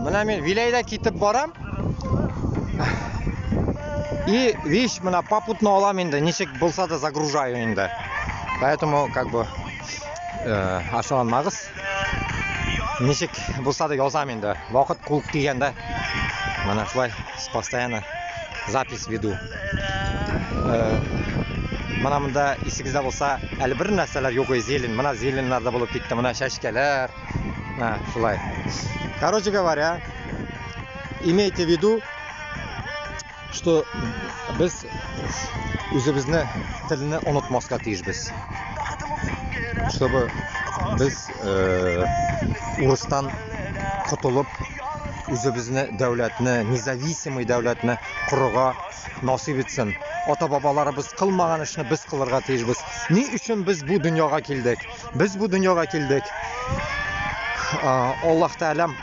Менә мин Виләйдә китеп барам. И, видишь, менә попутно алам инде, ничек булса да загружаю инде. Поэтому, как бы, э, ачуланмагыз. Ничек булса да язам инде. Вакыт кул килгәндә менә шулай постоянно запись веду. Э, менә монда исегездә булса, әле бер нәрсәләр юк, зелень. Менә зеленьләр дә булып китте, менә чәчкәләр. Менә шулай. Короче говоря, имейте в виду, что без үзебезне телне онытмаска тиешбез. Чтобы без э, урыстан котылып, үзебезне дәүләтне, независимый дәүләтне корырга насыйп итсен. Ата-бабаларыбыз кылмаган эшне без кылырга тиешбез. Ни өчен без бу дөньяга килдек? Без бу дөньяга килдек. Аллаһ Тәгаләм.